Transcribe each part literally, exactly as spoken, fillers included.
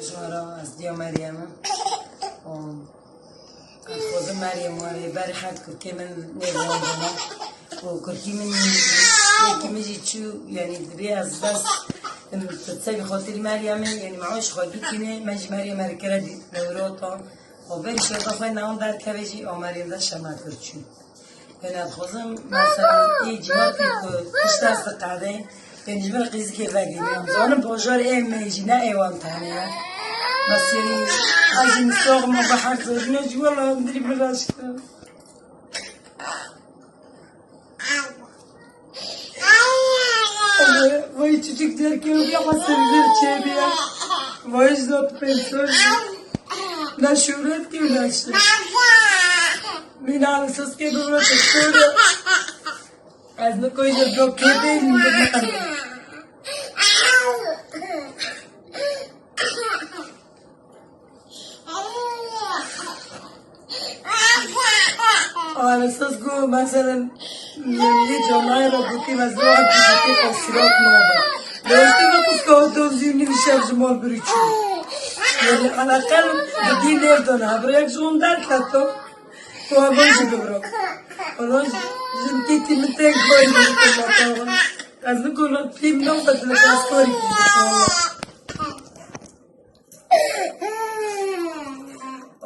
Jara ez diya Meryem im. Û ez xwezim Meryem were ber her kurkê min nêvandana. Û kurkî min yekî min jî çû, yanî dibê ez bes im, bi sebî xatirî Meryemê, yanî me ew ji xwe dikine, me jî Meryem re kire dî-, dewrota. Û berî şerda xwe newan derkeve jî, û Meryem de şema kir çû. Yanî ez dixwazim, mesela, ê cîhatê ku tişt ez diqede, yanî ji min qîzikê vegirî. Em zanin bajar ê me jî ne ê wan tenê ye. Mesela, ez jî misax me bi her zorîne jî, wela hundirî min reş kir. Vay çocuk derken bir hasırdır çeviye. Vay zat pensör. Ne şöhret ki ne şey. Min alsız ki bu da şöhret. Ez ne koyacağım yok ki değil mi? Alsız ku, mesela, milli canayê re gotî, ez wextî gotî qesirat nabe. Lê işte bak, uska o dozî nîvîşer ji mal birî çû. Yani, alaqel gidî lêv dana. Hevrêyek ji hûn derketo. Tu hevan jî bibiro. Wala jin tîtî min teng barî min teng. Ez nikona pîm newqet li pastorî.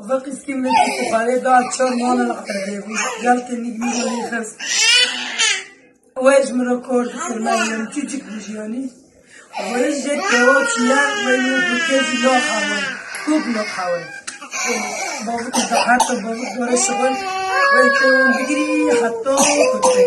Vaqî skî min tîtî xalê da çar mala li erdê bû. Gel tenî min nîxist. Wê ji min re kor dikir, Meryem çûçik bû jiyanî. Wê ji kewa çûye, wê yê dûrkê jî naxewe. Kûk naxewe. Bavik da heta bavik dore şixul. Wê kewan bigirî heta kutê.